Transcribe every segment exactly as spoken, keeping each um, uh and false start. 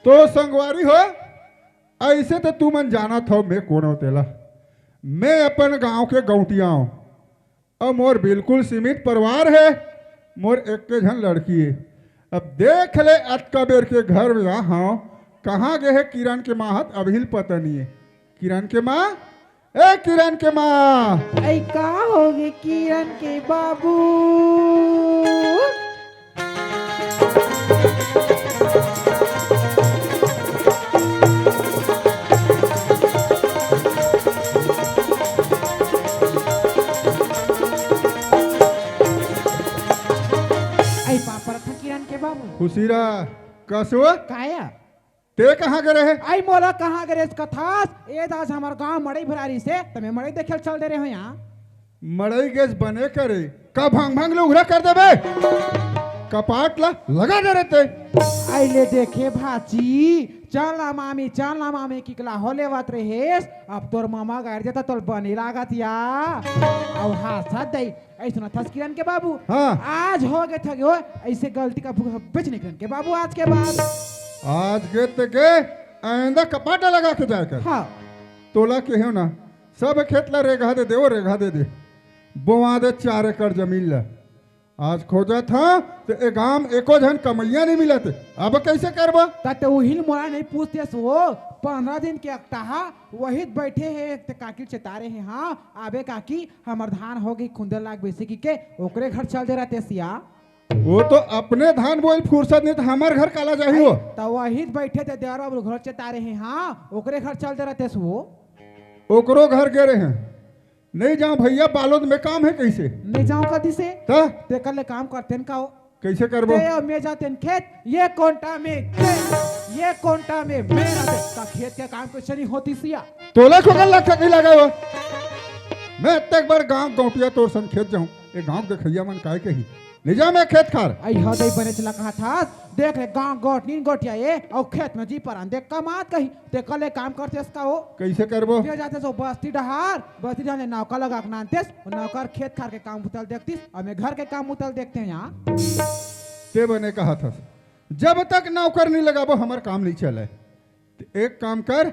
तो संगवारी हो, अइसे तो तुमन जानत हव मैं कोन हव तेला। मैं अपन गांव के गौंटिया हव। अउ मोर बिल्कुल सीमित परिवार हे। मोर एक्के झन लड़की हे। अब देख ले, अतका बेर के घर में आहव, कहाँ गे हे किरण के माँ? हत अभी ल पता नइ हे। किरण के माँ, ए किरण के माँ। अई का होगे किरण के बाबू? अई पापड़ था किरण के बाबू। खुशी रह। कसो? काया? ते कहाँ गे रहे? अई मोला कहाँ गे रहे कथस? ए दास हमर गांव मड़ई भरा रहिसे, त मैं मड़ई देखे ल चल दे रहे हंव। मड़ई गेस बने करे, का भंग भंग ले उघरा कर देबे? कपाट ला लगा दे रहे ते। अई ले देखे भाची, चल ना मामी, चल ना मामी, किकला हो लेवत रहेस। अब तोर मामा गाड़ देता, तोर बने लागत या। अउ हासत दई, अई सुनत हस किरण के बाबू? हाँ। आज होगे थगे हो, अइसे गलती कभू हब्बे च नइ करन के बाबू आज के बाद। आज गे ते गे, आइंदा कपाट लगा के जाय कर। हाँ। तोला केहेंव ना, सब खेत ला रेगहा दे दे, ओ रेगहा दे दे। बोवा दे चार एकड़ जमीन ला। आज खोजत हंव, त ए गांव म एको झन कमइया नइ मिलत। अब कइसे करबो? त ते उही ल मोला नइ पूछतेस वो, पंद्रह दिन के अकटाहा, वही त बइठे हे, ते काकी ल चेता रहे हंव, आबे काकी, हमर धान होगे, खुंदर लाग बेसे कहिके, ओकरे घर चल दे रहतेस या। वो तो अपने धान बोए ल फुरसत नइ, त हमर घर काला जाही वो? त वही त बइठे ते देवर बाबू ल घर चेता रहे हंव, ओकरे घर चल दे रहतेस वो। ओकरो घर गे रहे हंव। नइ जांव भइया, बालोद में काम हे कहिसे। नइ जांव कहिसे? त? तेकर ले काम करतेन का वो? कइसे करबो? ते अउ मैं जातेन खेत, ये कोंटा में ते, ये कोंटा में मैं रहते। त खेत के काम कइसे नइ होतिस या? तोला खोकन लगथे नइ लगे वो। मैं अतेक बड़ गांव गौंटिया तोर संग खेत जाहूं, ए गांव के देखइया मन काय कही? नइ जांव मैं खेत खार। अई हदई बनेच ला कहत हस, देख ले गांव गौंटिया ए, अउ खेत में जी परान देख कमात कही। तेकर ले काम करतेस का वो? कइसे करबो? ते जातेस वो बस्ती डहार, बस्ती डहार ले नौकर लगा के लानतेस, वो नौकर खेत खार के काम बुता ल देखतिस, अउ मैं घर के काम बुता ल देखतेंव या। ते बने कहत हस, जब तक नौकर नइ लगाबो, हमर काम नइ चलय। ते एक काम कर,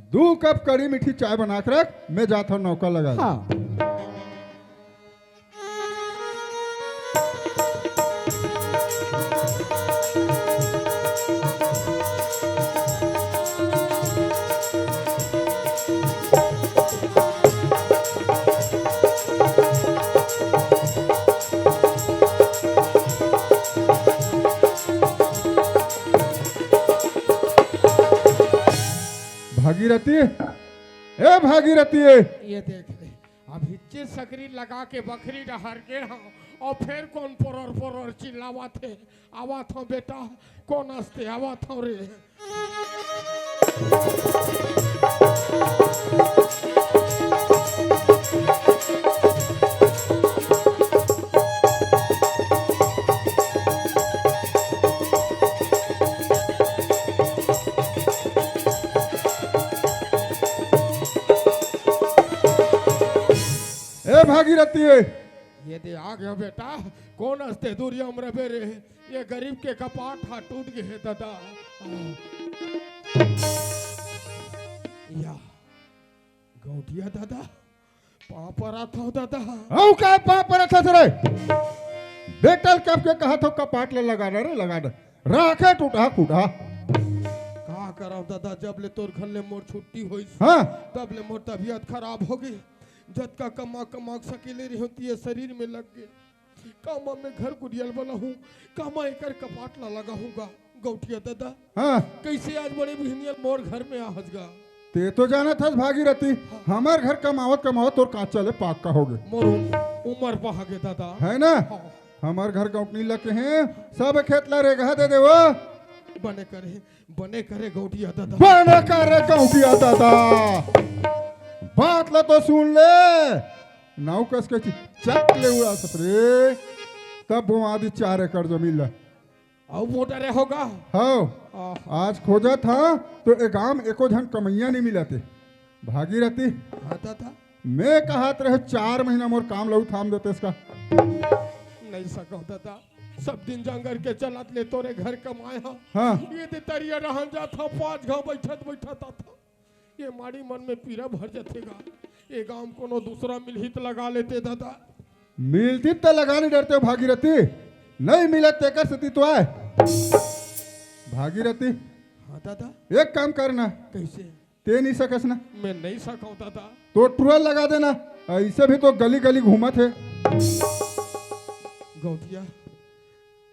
दू कप कड़ी मीठी चाय बना के रख, मैं जात हंव नौकर लगा ले। हाँ। भागीरथी, ए भागीरथी। ये देख ले, अभी जे सकरी लगा के बखरी डहर गे हंव, अउ फेर कोन पोरर पोरर चिल्लावत हे, आवत हंव बेटा, कोन हस ते, आवत हंव रे। ए भागीरथी, ए। ये दे आ गया बेटा, कोन हस ते दुरिहा म रबे रे? ये गरीब के कपाट हा टूट गे हे दादा। या, गौंटिया दादा, पाँव परत हंव दादा। अउ काय पाँव परत हस रे? बेटा ल कब के कहत हंव कपाट ल लगा ना रे, लगा ना। राखे टूटहा फूटहा। का करंव दादा, जब ले तोर घर ले मोर छुट्टी होइस, हाँ। तब ले मोर तबियत खराब होगे। जतका कमा कमा के सकेले रहेंव, ते ये शरीर में लग गे। कामा मैं घर कुरिया ल बनाहूं, कामा एकर कपाट ला लगाहूं गा, गौंटिया दादा। हाँ। कइसे आज बड़े बिहनिया ल मोर घर में आहस गा? ते तो जानत हस भागीरथी, हाँ। हमर घर कमावत कमावत तोर कांचा ले पाक्का होगे। मोर उम-, उमर पहागे दादा। हे ना? हाँ। हमर घर गौंटनी ल केहेंव, सब खेत ला रेगहा दे देवो। बने करे, बने करे गौंटिया दादा। बने करे गौंटिया दादा। बात ला तो सुन ले। नाव कस के चक ले उड़ाथस रे। तब बोवा दिस चार एकड़ जमीन ला। अउ मोटा रे होगा। हव। आह। आज खोजत हंव तो ए गांव म एको झन कमइया नइ मिलत हे। भागीरथी। हाँ दादा। मैं कहत रहेंव चार महीना मोर काम लहू थाम देतेस का। नइ सकंव दादा। सब दिन जांगर के चलत ले तोरे घर कमाए हा। हाँ। ये दे तरिया रहन जात हा, पाँच घाव बैठत बैठत आत हा। ये माड़ी मन में पीरा भर जथे गा। ये गांव कोनो दूसरा मिलही त लगा लेते दादा। मिलती त लगा नहीं डरते हो भागीरथी, नहीं मिले तेकर सेती तो आए। भागीरथी, हाँ दादा। एक काम करना। कैसे? ते नहीं सकस ना। मैं नहीं सकौं दादा। तो टुरा लगा देना, ऐसे भी तो गली गली घूमत हे। गौंटिया,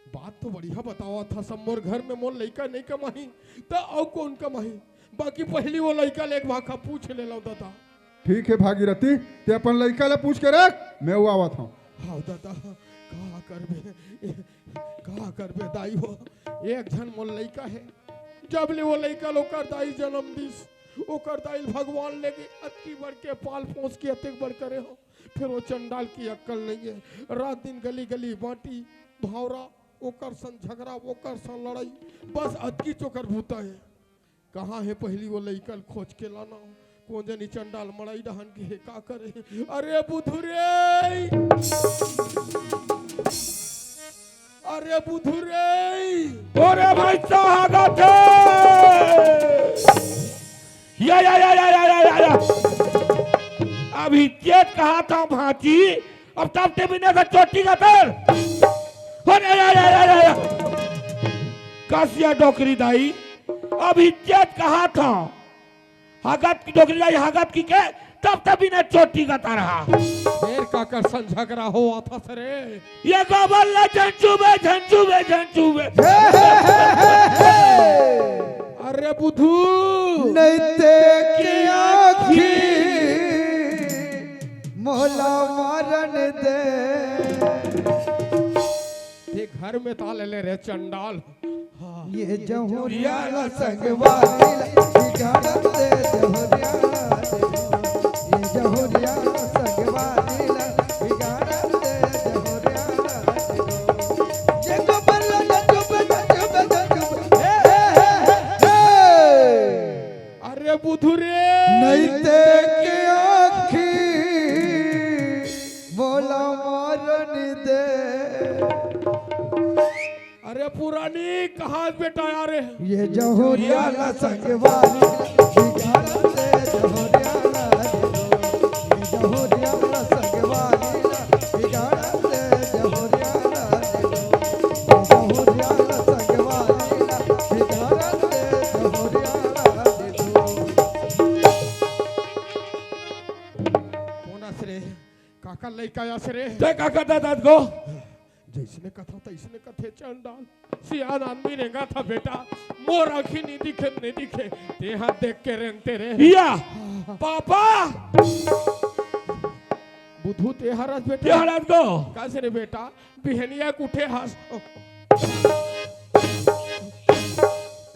बात तो बढ़िया बतावत हा, सब मोर घर में मोर लइका नहीं कमाही, त अउ कौन कमाही? बाकी पहली वो लइका ले एक भाखा पूछ ले लौं दादा। ठीक हे भागीरथी, ते अपन लइका ले पूछ के रख, मैं वो आवत हूँ। हाँ दादा, का करबे, का करबे दाई हो, एक झन मोर लइका हे, जब ले वो लइका ल ओकर दाई जन्म दिस, ओकर दाई ल भगवान लेगे, अतकी बड़ के पाल पोस के अतेक बड़ करे हो, फेर वो चंडाल के अक्कल नइये। रात दिन गली गली बांटी, भावरा, ओकर संग झगड़ा, ओकर संग लड़ाई, बस अतकीच ओकर बूता हे। कहाँ हे पहली वो लइका ल खोज के लाना, कोन जनी चंडाल मड़ई डहन गे हे, का करे? अरे बुधु रे, अरे बुधु रे। अरे भाई साहब, आगत हे। या, या, या। अभी चेत कहा था भांची, अब तब ते बिना से चोटी का तर। अरे, या, या, या, या, या। कसिया डोकरी दाई, अभी चेत कहा था। हगत की डोकरी लाई, हगत की के, तब तक बिना चोटी का तरह। फेर काकर संग झगड़ा होवत हस रे? ये गोबर ला झन छूबे, झन छूबे, झन छूबे। अरे बुधू। नैते की आँखी मोला मारन दे। ते घर में ताले ले रे चंडाल। हाँ। ये जहुरिया ला संगवारी ला बिगाड़न दे जहुरिया ला। ये जहुरिया ला संगवारी ला बिगाड़न दे जहुरिया ला। ये गोबर ला चुप, चुप, चुप, चुप। हे, हे, हे, हे, हे। अरे बुधू रे। नैते के आँखी मोला मारन दे। अरे पुरानी कहाँ बेटा यार? ये जहुरिया ला संगवारी बिगाड़न दे जहुरिया ला। ये जहुरिया ला संगवारी ला बिगाड़न दे जहुरिया ला। ये जहुरिया ला संगवारी ला बिगाड़न दे जहुरिया ला। कोन अस रे? काकर लइका अस रे? ते काकर दादा गो? जैसने कथा तैसने कथे चंडाल। सियान आदमी रेंगत हा बेटा, मोर आँखी नहीं दिखे, नहीं दिखे। तेहा देख के रेंगते रे। या, पापा। बुधू तेहा रस बेटा। तेहा रस गो। कस रे बेटा, बिहनिया के उठे हस।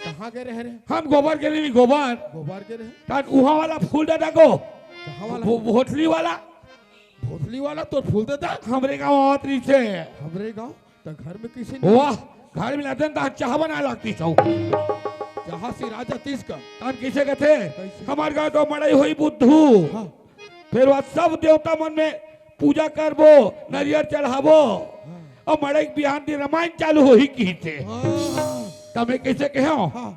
कहाँ गे रहे रे? हम गोबर के लिए नहीं, गोबर। गोबर गे रहे? तान उहाँ वाला फूल दादा गो। कहाँ वाला? वो भोसली वाला। भोसली वाला तोर फूल दादा? हमरे गाँव आवत रहिसे। हमरे गाँव? त घर में कइसे नहीं? वाह, घर में लातेन त चाह बनाए लागतिस। चाह से राजा तीस का। तान कइसे कथे? कइसे? हमर गाँव तो मड़ई होही बुधू। हाँ। फेर वहाँ सब देवता मन में पूजा करबो, नरियर चढ़ाबो। हाँ। अउ मड़ई के बिहान दिन रामायण चालू होही कहिथे। हाँ। त मैं कइसे कहेंव? हाँ।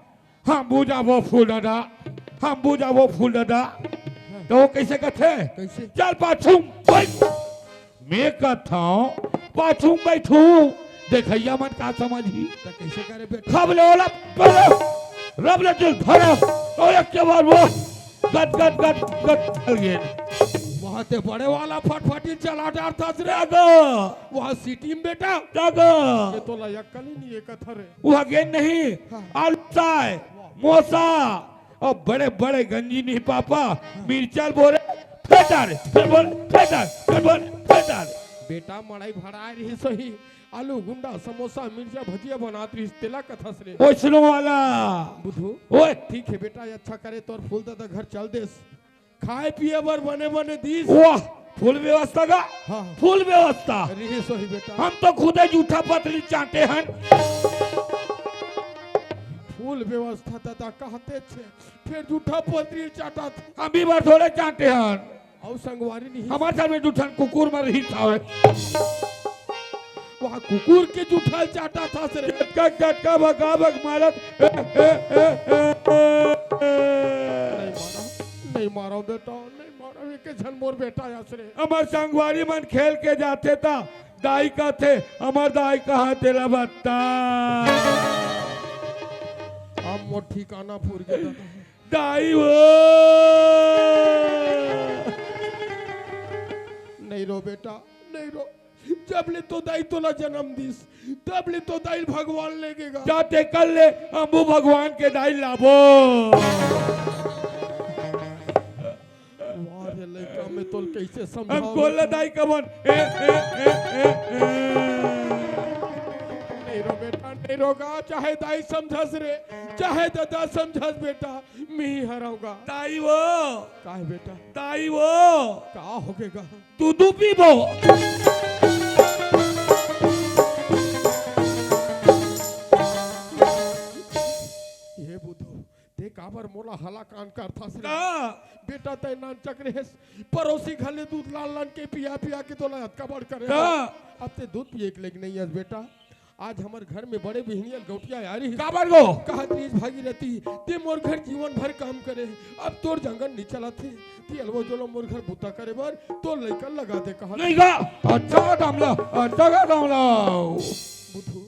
हम बुझाबो फूल दादा, हम बुझाबो फूल दादा। त वो कइसे कथे? कइसे? चल पाछू बइठ। मैं कथंव, पाछू बइठहूँ, देखइया मन का समझही? त कइसे करे बेटा? खब ले ओला, रब ले दिल धरम, अउ एक के बार वो गद, गद, गद, गद चल गे। वहाँ ते बड़े वाला फटफटी चला डारथस रे। जागो। वहाँ सिटी में बेटा। जागो। ये तोला अक्कल ही नहीं हे कथा रे। वहाँ गेन नहीं, हाँ। आलू साय, मोसा, अउ बड़े बड़े गंजी नहीं पापा, मिर्चा ल बोरे, फेंटा रे, फेर बोरे, फेंटा रे, फेर बोरे, फेंटा रे। बेटा मड़ई भराए रहिस होही, आलू गुंडा, समोसा, मिर्चा, भजिया बनात रहिस, तेला कथस रे। ओइसनो वाला। बुधू। ओए। ठीक हे बेटा, अच्छा करे तोर फूल दादा घर चल देस। खाए पिए बर बने बने दिस। वाह, फुल व्यवस्था का? हाँ। फुल व्यवस्था। रहिस होही बेटा। हम तो खुदे जूठा पतरी चाटे हन। फुल व्यवस्था दादा कहते छे, फेर जूठा पतरी चाटत। हम भी बर थोड़े चाटे हन। अउ संगवारी नहीं। हमर घर में दू ठन कुकुर मर रहिस हावय। वाह, कुकुर के जुठल चाटा था से रे। झटका झटका भगा भग मारत। ए, ए, ए, ए, ए। नहीं मारा, नहीं मारा बेटा, नहीं मारा, ये के झन मोर बेटा आस रे। हमर संगवारी मन खेल के जाथे ता दाई कथे, हमर दाई कहा तेला बता। अब मोर ठिकाना फुर गया दादा। दाई वो। नहीं रो बेटा, नहीं रो। जब ले तो दाई तोला जन्म दिस, तब ले तो दाई भगवान लेगेगा। जाते कर ले, अम्बू भगवान के दाई लाबो। वाह रे लइका, मैं तोल कैसे समझाओ हम कोला रे? दाई कमन। ए, ए, ए, ए, ए। नहीं रो बेटा, नहीं रोगा, चाहे दाई समझस रे, चाहे दादा समझस बेटा, मैं ही हराऊंगा। दाई वो। का है बेटा? दाई वो। का हो गएगा? दूधू पीबो। ये बुधू, ते काबर मोला हला कान करथस रे? का? बेटा, तै नानचक रहेस, पड़ोसी घर ले दूध लान लान के पिया पिया के तोला अतका बड़ करे। का? अब ते दूध पिए के लायक नहीं हस बेटा। आज हमर घर में बड़े बिहनिया गौटिया आ रही। काबर गो? कहत रहीस भागीरथी, ते मोर घर जीवन भर काम करे, अब तोर जंगन नहीं चलत हे। ते अलवो जोलो मोर घर बूता करे बर, तोर लइका लगा दे कहत। नहीं गा, अच्छा का दामला, अच्छा का दामला। बुधू,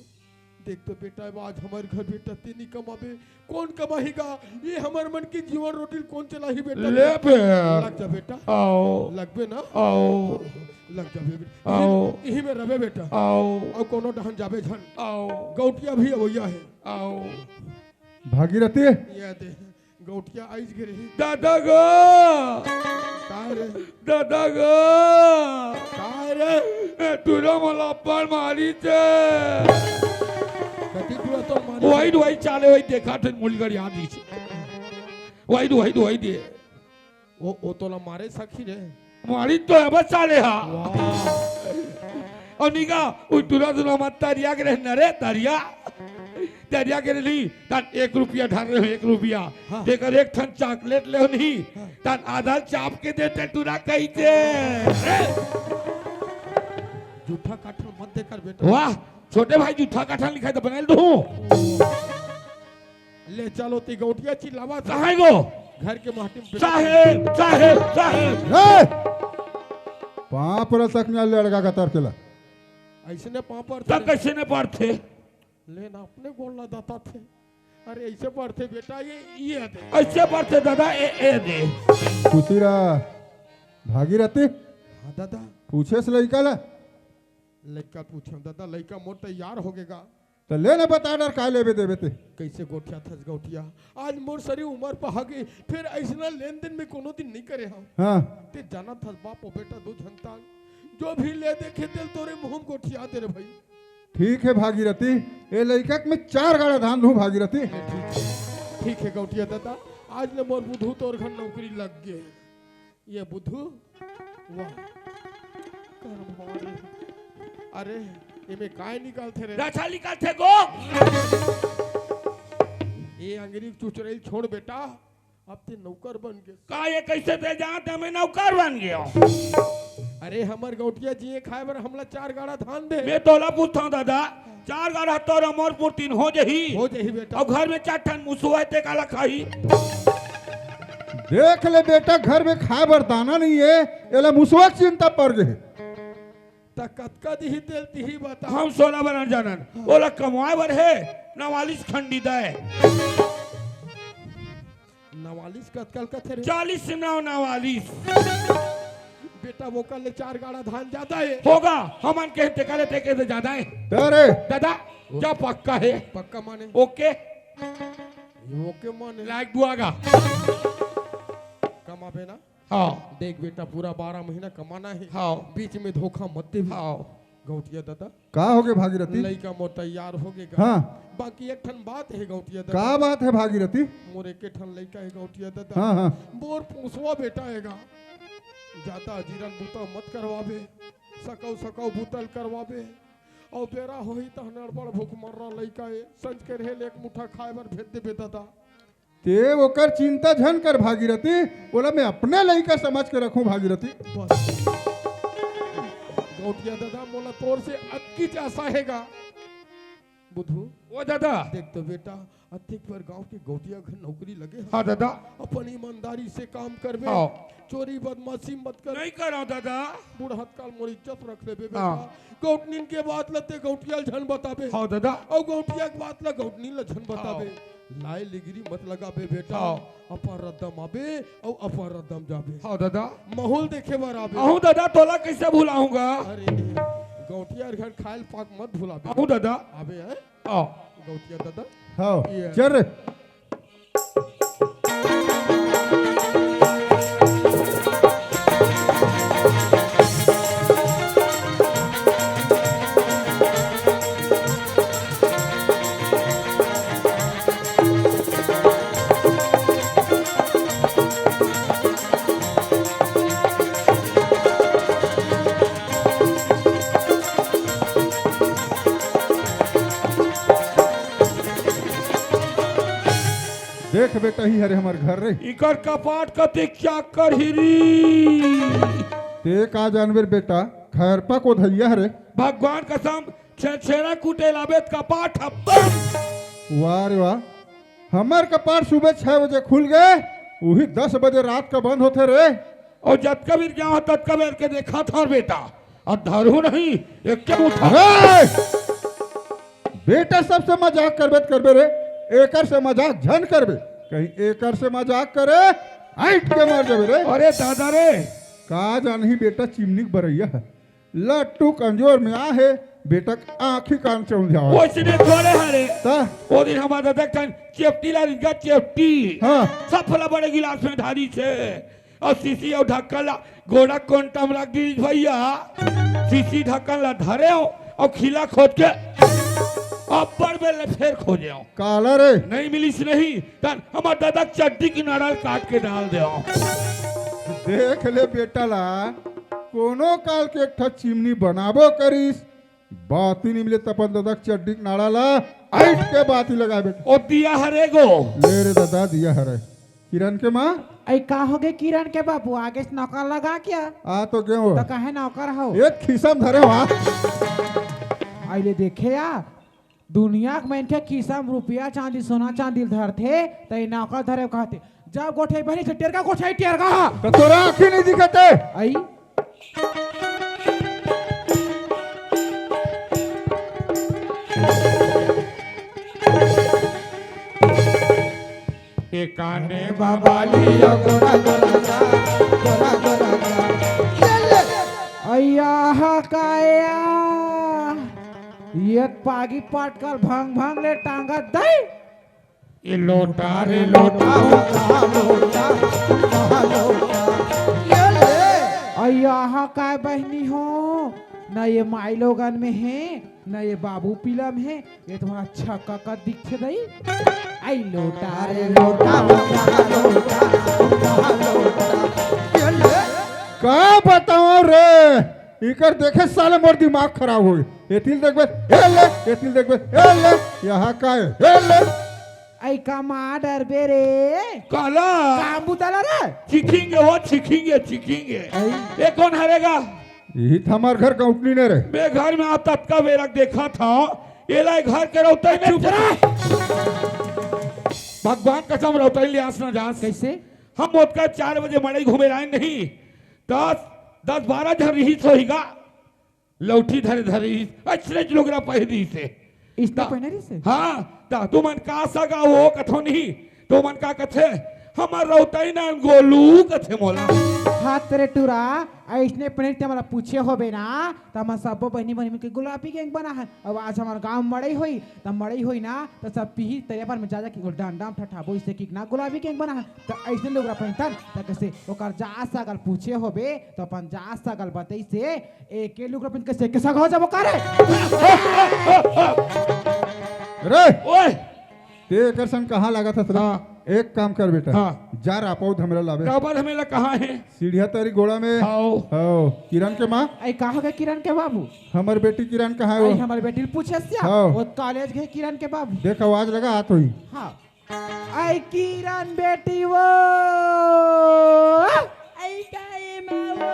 देख तो बेटा, आज हमर घर बेटा ते नहीं कमाबे, कौन कमाही गा? ये हमर मन के जीवन रोटी ल कौन चलाही बेटा? ले बे। लग जा बेटा। आओ। लगबे ना? आओ। लग जा बेटा। आओ। इही में रबे बेटा। आओ। अउ कोनो डहन जाबे झन। आओ। गौटिया भी अवैया है। आओ। भागीरथी। ये दे। गौटिया आइज गिरे। दादा गो। का रे? दादा गो। का रे? ए, टूरा मोला अब्बड़ मारी थे। कति टूरा तो मारी? वही, वही चाले, वही देखा थे, मुलगड़ याद ही छे। वही, वही, वही दे। वो, वो तोला मारे सखी रे। मारी तो है बस चाले हा। वाह। और निगा, वो टूरा टूरा मत तरिया के रहे न रे, तरिया। तरिया के रही, तन एक रुपया ढार रहे, एक रुपया। हाँ। तेकर एक ठन चॉकलेट ले नहीं, हाँ। तन आधा चाप के देते टूरा कही थे। जूठा काठल मत देकर बेटा। वाह, छोटे भाई जूठा काठल लिखाई तो बनाइल दूँ। ले चलो ती गौटिया चिल्लावा। कहाँ गो? घर के माटी में बेटा। साहेब, साहेब, साहेब। हे! पाँव पर तक नहीं लड़का का तर चला। ऐसे ने पाँव पर तब थे। कैसे ने पड़थे? ले ना अपने गोड़ ला दाता थे। अरे ऐसे पड़थे बेटा, ये, ये दे। ऐसे पड़थे दादा, ए, ए दे। खुशी रहा। भागीरथी? हाँ दादा। पूछे से लइका ला? लइका पूछे दादा, लइका मोर तैयार हो गेगा। त ले ना बता डर, का लेबे देबे ते? कैसे गोठिया थस गौटिया? आज मोर सरी उमर पहागे, फिर ऐसना लेन देन में कोनो दिन नहीं करे हव। हाँ। ते जाना थस बाप और बेटा दो झन तान, जो भी ले देखे तेल तोरे मुँह में गोठिया दे रे भाई। ठीक है भागीरथी, ए लइका के मैं चार गाड़ा धान दूँ भागीरथी। ठीक है, ठीक है गौटिया दादा, आज ले मोर बुधू तोर घर नौकरी लग गए। ये बुधू, वाह, करम हो रे। अरे, एमे काय निकालथे रे? रछा निकालथे गो। ये अंगरी चुचरइल छोड़ बेटा, अब ते नौकर बन गे। का ये कैसे ते जानत हे मैं नौकर बन गयो? अरे, हमर गौटिया जिए खाए बर हमला चार गाड़ा धान दे। मैं तोला पूछथंव दादा, चार गाड़ा तोर अमरपुर तीन हो जही। हो जही बेटा। अउ घर में चार ठन मुसवा हे, ते काला खाही? देख ले बेटा, घर में खाए बर दाना नहीं है, एला मुसवा के चिंता पड़ गए। त कतका दिही तेल दिही बता। हम सोला बर जानन, ओला कमाए बर है, नवालिस खंडी दे। नवालिस कतका कथे रे? चालीस नौ नवालिस। बेटा, वो कर ले चार गाड़ा धान ज्यादा है। होगा, हमन के तेका ले तेके से ज्यादा है। अरे। दादा, क्या पक्का है? पक्का माने? ओके। ये ओके माने? लाइक दुआगा। कमाबे ना? हाँ। देख बेटा, पूरा बारह महीना कमाना है। हाँ। बीच में धोखा मत देबे। हाँ। गौटिया दादा। का होगे भागीरथी? लइका मोर तैयार होगे गा। हाँ। बाकी एक ठन बात है गौटिया दादा। का बात है भागीरथी? मोर एक ठन लइका है गौटिया दादा। हाँ, हाँ। मोर पोसवा बेटा है गा। जादा अजीरन बूता मत करवाबे। सकौ सकौ बूता ल करवाबे। अउ बेरा होही तहन अड़बड़ भूख मर्रा लइका ए। संझ के रहेल एक मुठा खाए बर भेज देबे दादा। ते ओकर चिंता झन कर भागीरथी, ओला मैं अपने लइका समझ के रखूं भागीरथी। बस। गौटिया दादा, मोला तोर से अतकीच आसा हे गा। बुधू, ओ दादा। देख तो बेटा, अतिक बर गांव के गौटिया घर नौकरी लगे हे। हाँ दादा। अपन ईमानदारी से काम करबे। हाँ। चोरी बदमाशी मत कर। नहीं करंव दादा। बुढ़त काल मोर इज्जत रख लेबे बेटा। हाँ। गौटनिन के बात ल ते गौटिया ल झन बताबे। हाँ दादा। अउ गौटिया के बात ल गौटनिन ल झन बताबे। हाँ। लाय लिगरी मत लगाबे बेटा। हाँ। अपन रद्दम आबे अउ अपन रद्दम जाबे। हाँ दादा। महूं ल देखे बर आबे। अहूं दादा, तोला कइसे भुलाहूं गा? अरे, गौटिया घर खाय ल पाक मत भुलाबे। अहूं दादा। आबे, हैं? हाँ। गौटिया दादा। हाँ, ये। चल रे। देख बेटा, इही हरे हमर घर रे। इकर कपाट कतिक चाकर हिरी। ते का जानबे रे बेटा, खैरपा कोधइया हरे। भगवान कसम, छेरछेरा कूटे ल आबे त कपाट ह बंद। वाह रे वाह, हमर कपाट सुबह छह बजे खुल गे, उही दस बजे रात का बंद होथे रे। अउ जतका बेर गेंव ततका बेर के देखत हंव बेटा, अउ धरहूं नहीं, एके मुठा। हे! बेटा, सबसे मजाक करबे त करबे रे, एकर से मजाक झन करबे। कहीं एकर से मजाक करे, ऐंठ के मर जाबे रे। अरे दादा रे। का जानही बेटा, चिमनी के बरइया हे। लट्टू कमजोर में आहे, बेटा के आँखी कान चौंधियावत। ओइसने थोड़े हरे। त? ओ दिन हमर दादा के ठन चेपटी ला रिंगा चेपटी। हाँ। सब फला बड़े गिलास में ढारिस हे। अउ शीशी अउ ढक्कन ला गोड़ा कोंटा में रख दिस भइया। शीशी ढक्कन ला धरेंव अउ खीला खोज के अब्बड़ बेर ले फेर खोजेंव। काला रे? नहीं मिलिस नहीं, तहान हमर दादा के चड्डी के नाड़ा ल काट के डाल देंव। देख ले बेटा ला, कोनो काल के एक ठा चिमनी बनाबो करिस, बाती नइ मिले त अपन दादा के चड्डी के नाड़ा ला ऐंठ के बाती लगा बेटा। ओ दिया हरे गो। ले रे दादा, दिया हरे। किरण के माँ। अई का होगे किरण के बाबू, आगे से नौकर लगा क्या? आ तो गेंव। त काहे नौकर हव? ए खिसा म धरेंव। अई ले देखे या, दुनिया के मनखे खिसा म रुपया चांदी, सोना चांदी ल धरथे, त ए नौकर धरे कहिथे। जब गोठियाही बहिनी से टेरगा, गोठियाही टेरगा। त तोर आँखी नइ दिखत हे? अई। ए काने बाबाली अउ गोरा गोरा गा, गोरा गोरा गा। ये ले। अइया हा काया। ये पागी पाटकल भंग भंग ले टांगत दई। ए लोटा रे लोटा, लोटा, लोटा, लोटा, लोटा। ये ले। अइया हा काय बहिनी हो, न ये माई लोगन में हे, न ये बाबू पीला में हे, ये तो अच्छा कका दिखथे दई। अई लोटा रे लोटा, लोटा, लोटा, लोटा, लोटा। ये ले। का बतावंव रे, इकर देखे साले मोर दिमाग खराब होगे। एती ल देखबे, ए ले, एती ल देखबे, ए ले, यहाँ का हे, ए ले। अई का माँ डरबे रे? काला? काम बुता ला रे? चीखेंगे वो, चीखेंगे, चीखेंगे। अई। ए कोन हरे गा? इही त हमर घर गौटनिन ए रे। मैं घर में आ ततका बेरा देखत हंव, एला ए घर के रौतई नइ चुप रह। भगवान कसम रौतई ले आस न जास। कइसे? हम ओतका चार बजे मड़ई घूमे आएन नहीं, दस, दस बारह झन रिहिस होही गा। लौठी धरे धरे रिहिस, अइसनेच लुगरा पहिरे रिहिस हे। अइसने त-, पहिरे रिहिस हे? हाँ, त तुमन का सगा हो कथो नहीं, तुमन का कथे, हमर रौतई नन गोलू कथे मोला। हाँ त रे टूरा, अइसने पहिरे ते मोला पूछे होबे ना, त हमर सब्बो बहिनी बहिनी मिलके गुलाबी gang बनाहन। अब आज हमर गांव म मड़ई होही, त मड़ई होही ना, त सब पीही तरिया पार में जा जा के डंडा म ठठाबो, अइसे कहिके ना गुलाबी gang बनाहन। त अइसने लुगरा पहिनथन, त कइसे ओकर जात सगा ल पूछे होबे, त अपन जात सगा ल बतइस हे, एके लुगरा पहिन के सेके सगा हो जाबो का रे? रे! ओए! ते एकर संग कहाँ लागत हस रे? हाँ। एक काम कर बेटा। हाँ। जा रापौ धमेला लाबे। काबर धमेला कहाँ हे? सीढ़िया तरी गोड़ा में। हाव। हाव। किरण के माँ? अई का होगे किरण के बाबू? हमर बेटी किरण कहाँ हे वो? अई हमर बेटी ल पूछे सिया। हाव। वो college गे किरण के बाबू। देख आवाज लगा आत होही। हाँ। अई किरण बेटी वो। अई का ए माँ वो।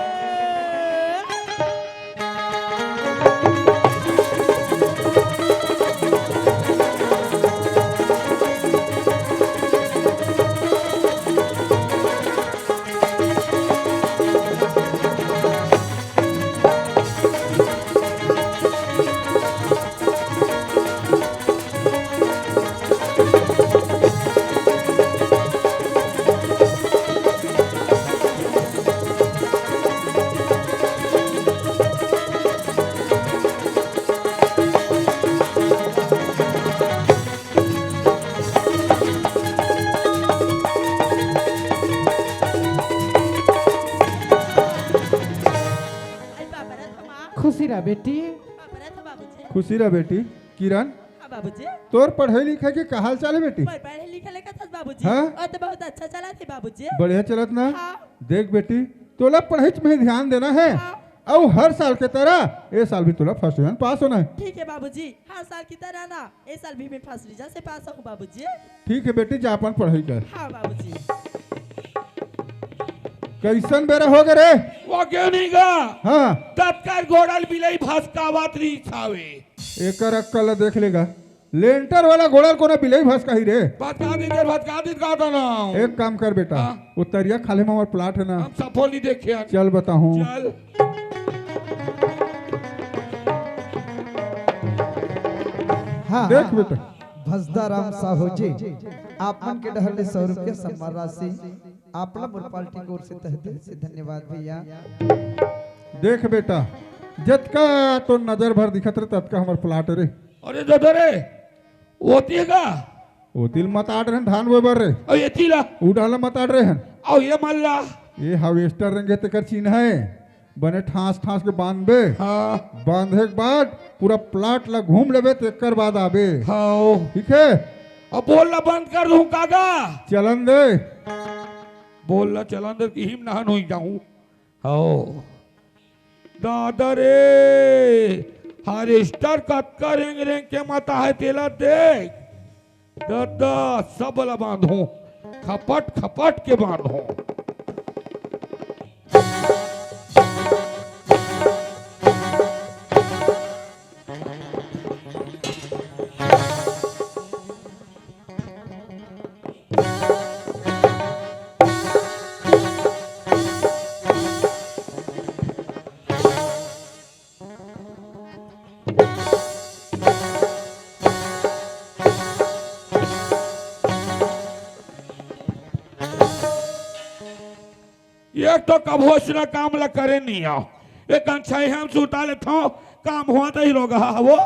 खुशी रह बेटी। हाँ, बरत हो बाबूजी। खुशी रह बेटी। किरण, हाँ बाबूजी। तोर पढ़ाई लिखाई के का हाल चाल हे बेटी? मोर पढ़ाई लिखाई लेखा था बाबूजी। हाँ? और तो बहुत अच्छा चलत हे बाबूजी। बढ़िया चलत ना? हाँ। देख बेटी, तोला पढ़ाई में ध्यान देना हे। हाँ। अउ हर साल के तरह ए साल भी तोला फर्स्ट डिवीजन पास होना हे। ठीक हे बाबूजी, हर साल की तरह ना, ए साल भी मैं फर्स्ट डिवीजन से पास होहूँ बाबूजी। ठीक हे बेटी, जा अपन पढ़ाई कर। हाँ बाबूजी। कइसन बेरा हो गे रे? वो क्यों नहीं गा? हाँ। ततकर गोड़ल बिलई भसकावत रहिस हावे। एकर अक्कल ला देख लेगा। लेंटर वाला गोड़ल कोनो बिलई भसकाही रे। भसका दीस, भसका दीस, कहत हँव। एक काम कर बेटा, हाँ। वो तरिया खाल्हे में हमर प्लाट हे ना। हम सफो नहीं देखे हन। चल बताहूँ। चल। हाँ, देख हाँ, बेटा। हाँ। भसदाराम साहू जी, आप मन के डहर ले सौ रुपया सम्मान राशि, आप ला मोर पार्टी की ओर से तहे दिल से धन्यवाद भैया। देख बेटा, जतका तोर नजर भर दिखत रहे, ततका हमर प्लाट रे। अरे दादा रे, ओती हे का? ओती ल मताड़ रहेन धान बोए बर रे। अउ एती ला? उ डहर ल मताड़ रहेन। अउ ये मन ला? ये हार्वेस्टर रेंगे तेकर चिन्हा हे। बने ठास ठास के बांधबे। हाँ। बांधे के बाद पूरा प्लाट ला घूम लेबे, तेकर बाद आबे। हाँ। ठीक हे? अब बोल ला बंद कर दूँ काका। चलन दे। बोल ला चलन दे, इही म नहन होई जाहूँ। हाँ। दादा रे, हार्वेस्टर कतका रेंग रेंग के मताहे तेला देख। दादा, सब ला बांधों, खपट खपट के बांधों। एक तो कभू अइसना काम ला करे नहीं आव। एक अंछाई हम सुता लेथव, काम होवत ही रोगहा हवो।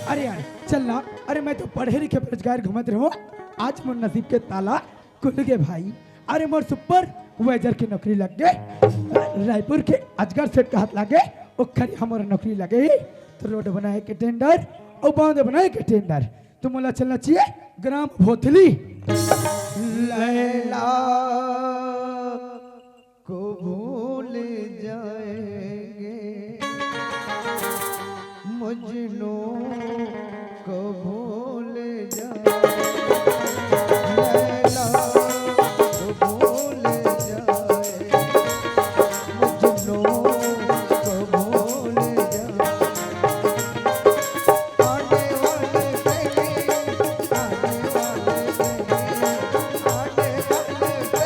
अरे यार, चल ना। अरे, मैं तो पढ़े लिखे बेरोजगार घूमत रहूं, आज मोर नसीब के ताला खुल गे भाई। अरे, मोर सुपरवाइजर के नौकरी लग गे। रायपुर के अजगर सेठ के हाथ लागे, ओखर हमर नौकरी लगे ही। तो रोड बनाए के टेंडर अउ बांध बनाए के टेंडर। तो मोला चलना चाहिए ग्राम भोथली। लैला को भूल जाएंगे, मजनू को भूल जाएंगे, लैला को भूल जाएंगे, मजनू को भूल जाएंगे। आने वाले पहले, आने वाले पहले, आने वाले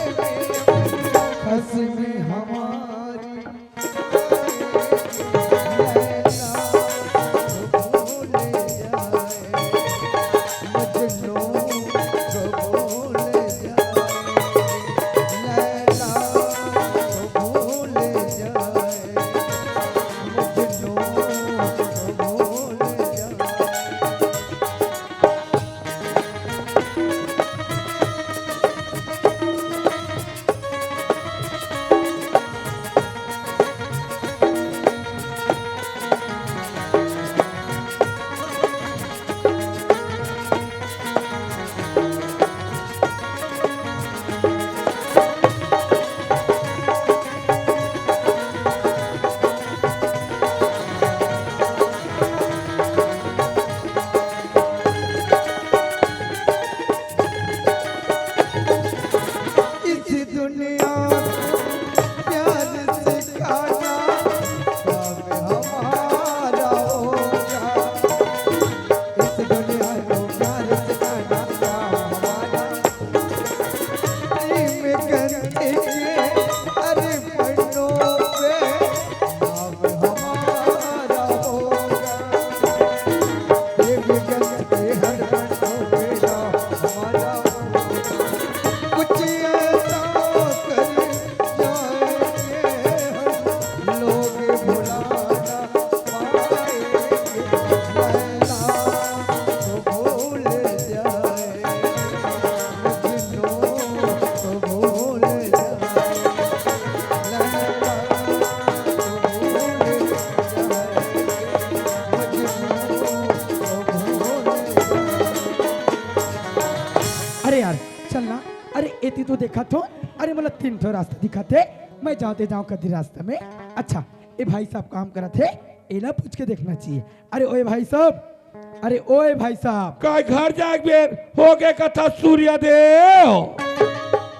चलना। अरे एती तो देखत हो, अरे मोला तीन ठो रास्ता दिखत हे, मैं जावते जाव कती रास्ता में। अच्छा, ए भाई साहब काम करत हे, एला पूछ के देखना चाहिए। अरे ओए भाई साहब, अरे ओए भाई साहब। काय घर जाए के बेर हो गे कथा सूर्य देव।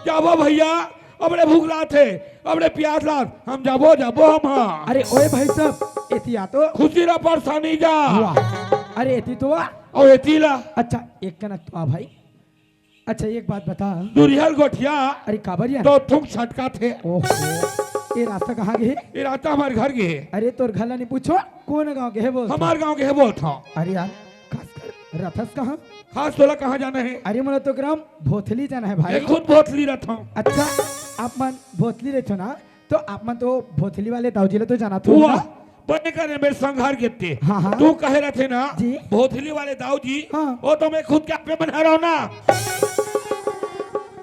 जाबो भैया, अपने भूख लात हे, अपने प्यास लात, हम जाबो, जाबो हम, हाँ। अरे ओए भाई साहब, एती आ तो। खुशी ला परेशानी जा। वाह। अरे एती तो आ। अउ एती ला। अच्छा, एक कनक तो आ भाई। अच्छा, एक बात बता। दुरिहल गोठिया। अरे काबर यार? तो थुक छटकात हे। ओहो, ये रास्ता कहाँ गे हे? ये रास्ता हमार घर गे हे। अरे तोर घर ला नहीं पूछो, कोन गांव गे हे बोल? हमार गांव गे हे बोलथव। अरे यार, खास कर रथस कहाँ? खास तोला कहाँ जाना हे? अरे मोला तो ग्राम भोथली जाना हे भाई। मैं खुद भोथली रथव। अच्छा, आप मन भोथली रथो ना, तो आप मन तो भोथली वाले दाऊ जी ला तो जानत हो वाह, ना? बने करे मेरे संघार गेते। हाँ, हाँ। तू कहे रथे ना, जी। भोथली वाले दाऊ जी, हाँ। वो तो मैं खुद के आपे मन हरव ना।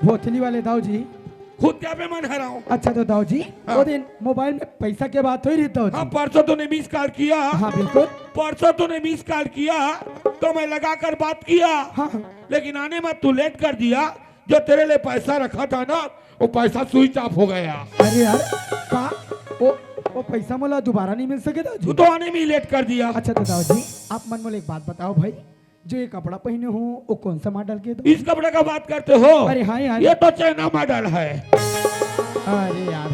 भोथली वाले दाऊ जी। खुद के आपे मन हरव। अच्छा तो दाऊ जी, हाँ। वो दिन मोबाइल में पैसा के बात होई रही दाऊ जी। हाँ, परसों तूने मिस कॉल किया। हाँ, बिल्कुल। परसों तूने मिस कॉल किया, तो मैं लगा कर बात किया। हाँ, हाँ। लेकिन आने में तू लेट कर दिया। जो तेरे लिए पैसा रखा था ना, वो पैसा स्विच ऑफ हो गया। अरे यार, का वो, वो पैसा मोला दोबारा नहीं मिल सके दाऊ जी? तू तो आने में ही लेट कर दिया। अच्छा तो दाऊ जी, आप मन मोला एक बात बताओ भाई, जो ये कपड़ा पहने हो, वो कौन सा मॉडल के दाऊ? इस कपड़े का बात करते हो? अरे हाँ यार। ये तो चाइना मॉडल है। अरे यार,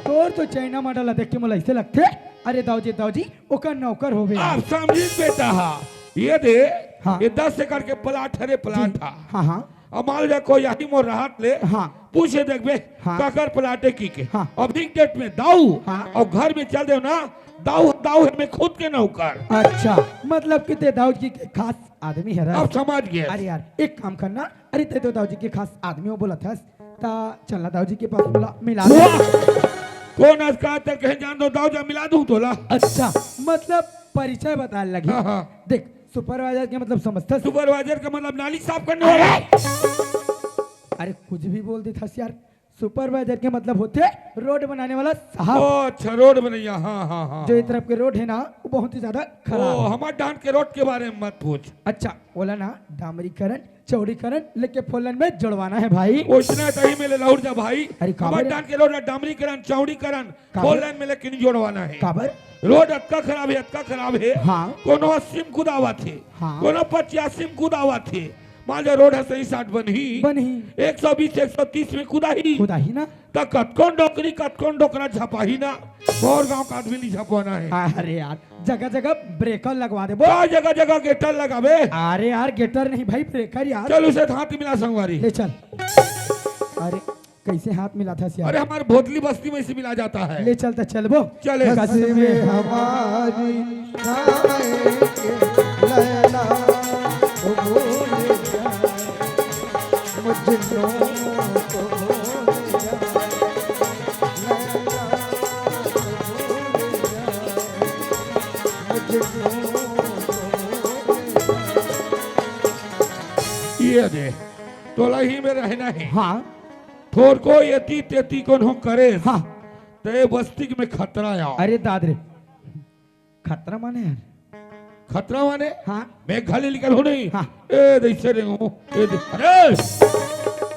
तोर तो चाइना मॉडल देख के मोला ऐसे लगथे, अरे दाऊ जी, दाऊ जी, ओकर नौकर होवे। आप समझिस बेटा, हाँ। ये दे, हाँ। ये दस एकड़ के प्लाट हरे, प्लाट जी। हा। हाँ, हाँ। अब मान ले कोई यही मोर रहत ले, हाँ। पूछे देखबे, हाँ। काकर प्लाट हे की के। हाँ। अभी डेट में दाऊ, हाँ। अउ घर में चल देव ना, दाऊ, दाऊ हे मैं खुद के नौकर। अच्छा, मतलब कि ते दाऊ जी के खास आदमी हरस। अब समझ गए। अरे यार, एक काम करना, अरे ते तो दाऊ जी के खास आदमी हो बोलत हस, ता चलना दाऊ जी के पास बोला, मिला दे। वाह! कौन आज का तक कहे जान दो, दाऊ जा मिला दूं तोला। अच्छा, मतलब परिचय बताए लगी। हाँ, हाँ। देख, सुपरवाइजर के मतलब समझथस? सुपरवाइजर का मतलब नाली साफ करने वाला। अरे कुछ भी बोल देथस यार, सुपरवाइजर के मतलब होथे रोड बनाने वाला साहब। ओ अच्छा, रोड बनैया, हाँ, हाँ, हाँ। जो ये तरफ के रोड हे ना, वो बहुत ही ज्यादा खराब ओ, हे। हमार डांड के रोड के बारे में मत पूछ। अच्छा, ओला ना डामरीकरण, चौड़ीकरण लेके फोर लेन में जोड़वाना हे भाई। ओइसने तही में ले लहुर जा भाई। अरे काबर? हमार डांड के रोड ला डामरीकरण, चौड़ीकरण, काबर? फोर लेन में लेके नहीं जोड़वाना हे। काबर? रोड अतका खराब हे, अतका खराब हे। हाँ। कोनो अस्सी में कुदावत हे, हाँ। कोनो पचासी में कुदावत हे। मान ले रोड ह सही साठ बनही, बनही। एक सौ बीस, एक सौ तीस में कुदाही। कुदाही ना। त कतकोन डोकरी, कतकोन डोकरा झपाही ना। मोर गांव का आदमी नहीं झपवाना हे। अरे यार, जगह जगह ब्रेकर लगवा देबो। का जगह जगह गेटर लगाबे? अरे यार, गेटर नहीं भाई, ब्रेकर यार। चल उसे हाथ मिला संगवारी। ले चल। अरे, कैसे हाथ मिलाथस यार? अरे, हमारे भोतली बस्ती में इसे मिला जाता है। ले चल, त चलबो। चले। कस्मे हमारी खाए के लैला को भूल जा, मजनू को भूल जा, लैला को भूल जा, मजनू को भूल जा। ये दे, तोला ही में रहना हे। हाँ। थोरको एती तेती कोनो करेस, हाँ। त ए बस्ती में खतरा आय। अरे दाद रे, खतरा माने यार? खतरा माने? हाँ। मैं घले निकल हो नहीं। हाँ। ए, जैसे रे हो, ए, दे-, अरे!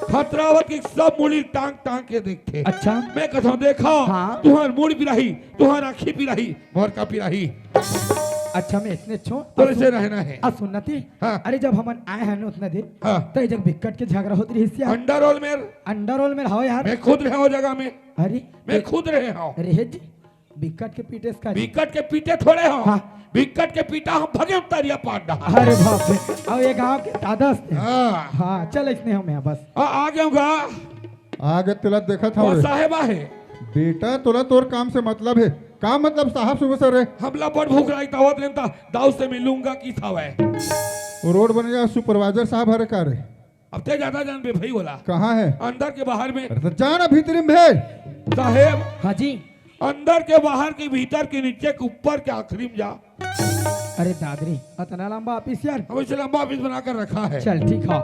खतरा आवत कि सब मुड़ी टांग टांग के देखथे। अच्छा। मैं कथों देखा, हाँ। तुहार मुड़ी पिराही, तुहार आँखी पिराही, मोर का पिराही। अच्छा, मैं इतने अच्छो। तोरे से रहना हे। आ, सुन ना ती। हाँ। अरे, जब हमन आए हन उतना दिन, हाँ। त ए जग बिकट के झगड़ा होत रहिस यार। अंडा रोल में। अंडा रोल में हव यार। मैं खुद रहे हूँ जगह में। अरे, मैं ए-, खुद रहे हूँ। अरे हे जी, बिकट के पीटे इसका जी। बिकट के पीटे थोड़े हव। हाँ। बिकट के पीटा हम भगे तरिया पार डहा। अरे बाप रे, अब ये गांव के दादा हस्ते। हाँ। हाँ, चल इसने हम यहाँ बस। आ, आ गए गा। आगे तेला देखत वो हवे। साहेब आहे। बेटा, तोला तोर काम से मतलब हे। का मतलब साहब सुबह से रे? हमला बड़ भूख लागी तावत लेन ता दाऊ से मिलूंगा की थावय। वो रोड बने जा सुपरवाइजर साहब हरे का रे? अब ते ज्यादा जानबे भई ओला। कहाँ हे? अंदर के बाहर में। अरे तो जा ना भीतरी में हे। साहेब। हाँ जी। अंदर के बाहर के भीतर के नीचे के ऊपर के आखिरी में जा। अरे दादरी, अतना लंबा ऑफिस यार। अब इसे लंबा ऑफिस बना कर रखा है। चल ठीक है।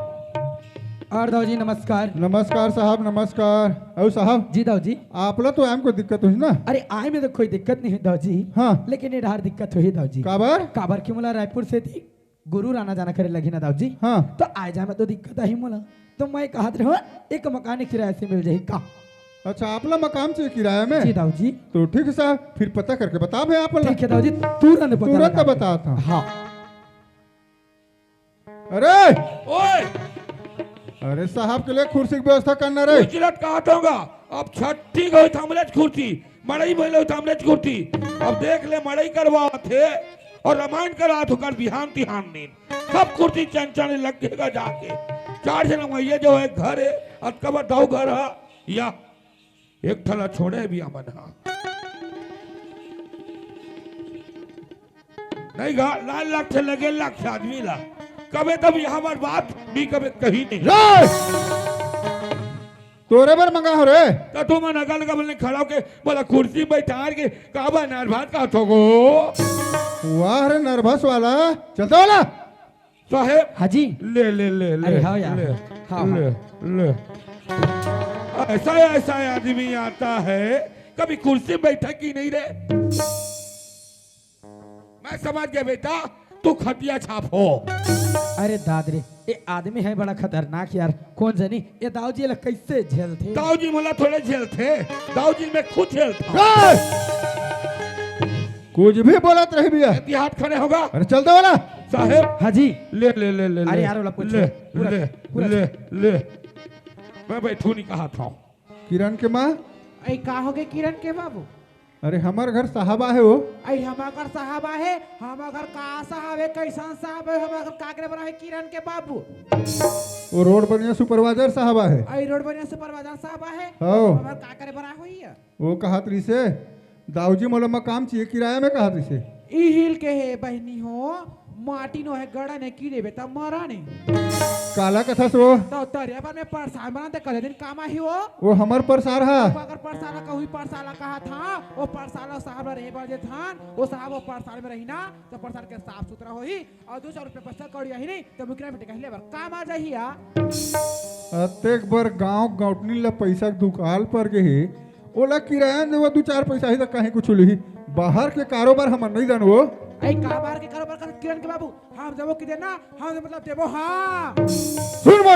और दाऊ जी नमस्कार। नमस्कार साहब, नमस्कार। अउ साहब। जी दाऊ जी। आपला तो आए में कोई दिक्कत होही ना? अरे आए में तो कोई दिक्कत नहीं हे दाऊ जी। हाँ। लेकिन ये डहर दिक्कत होही दाऊ जी। काबर? काबर कि मोला रायपुर से थी गुरु आना जाना करे लगी ना दाऊ जी। हाँ। तो आए जाए में तो दिक्कत आही मोला। तो मैं कहत रहो, एक मकान किराया से मिल जाही का? अच्छा, आप ला मकान चाहिए किराया में? जी दाऊ जी। तो ठीक है साहब, फिर पता करके बता मैं आप ला। ठीक है दाऊ जी, तुरंत पता तुरंत लगा के। बतात हूँ। हाँ। अरे ओए, अरे साहब के लिए कुर्सी की व्यवस्था करना रे। उजरत कहा दूंगा। अब छट्टी गई थमलेच कुर्सी, मड़ई बोले थमलेच कुर्सी। अब देख ले, मड़ई करवा थे और रामायण करा तो कर बिहान तिहान नींद। सब कुर्सी चंचल लगेगा जाके। चार जन वही जो है घर है, अतका बताओ घर है या एक ठला छोड़े भी अमन हा। नहीं गा, लाल लाख से लगे लाख से आदमी ला। कबे तब यहाँ पर बात नहीं कबे कहीं नहीं। रे! तोरे बर मंगा हो रे। तो तुम नगल का बोलने खड़ा होके बोला कुर्सी बैठार के काबा नर्वस का थोगो। वाह रे नर्वस वाला। चलता वाला। साहेब। हाँ जी। ले ले ले ले। अरे हाँ यार। ले, हाँ, ले, हाँ। ले। ऐसा ऐसा आदमी आता है, कभी कुर्सी बैठक ही नहीं रे। मैं समझ गया बेटा, तू खटिया छाप हो। अरे दाद रे, ये आदमी है बड़ा खतरनाक यार। कौन जानी ये दाऊ जी ला कैसे झेलथे। दाऊ जी मोला थोड़े झेलथे, दाऊ जी मैं खुद झेलता हूँ। कुछ भी बोलत रही भैया। हाथ खड़े होगा। अरे चल दे वाला। साहेब। हाँ जी। ले ले ले ले। अरे यार वाला पूछ ले। पूरा ले पूरा ले ले। मैं बैठू नहीं कहा था। किरण के माँ। ऐ का हो गए किरण के बाबू? अरे हमर घर साहब आहे वो। ऐ हमर घर साहब आहे। हमर घर का साहब है, कैसन साहब है? हमर घर का करे बना है किरण के बाबू? वो रोड बनिया सुपरवाइजर साहब आहे। ऐ रोड बनिया सुपरवाइजर साहब आहे। हाँ। हमर का करे बना होई है? वो कहत रहिसे, दाऊजी मोला मकान चाहिए किराया में कहत रहिसे। ई हिल के हे बहनी हो, माटी नो हे गड़ा ने कीड़े बेटा मरा ने। काला कथा सो। तो तरिया पर में परसार बना दे करे दिन काम आही हो। वो हमर परसार हा। अगर परसार का हुई परसार ला कहा था, वो परसार ला साहब ला रहे बजे थान, वो साहब वो परसार में रही ना, तो परसार के साफ सुथरा होही। अउ दू चार रुपया पैसा कौड़ी आही नहीं, त मुखिया बेटे कहले बर काम आ जाही या। अतेक बर गांव गौटनी ल पैसा के दुकाल पर गे हे, ओला किराया देवा दू चार पैसा ही त कहीं कुछ लिही। बाहर के कारोबार हमन नहीं जानबो। ऐ का बाहर के कारोबार कर किरण के बाबू, हम देबो कि देना, हम मतलब देबो हाँ। सुन मोटा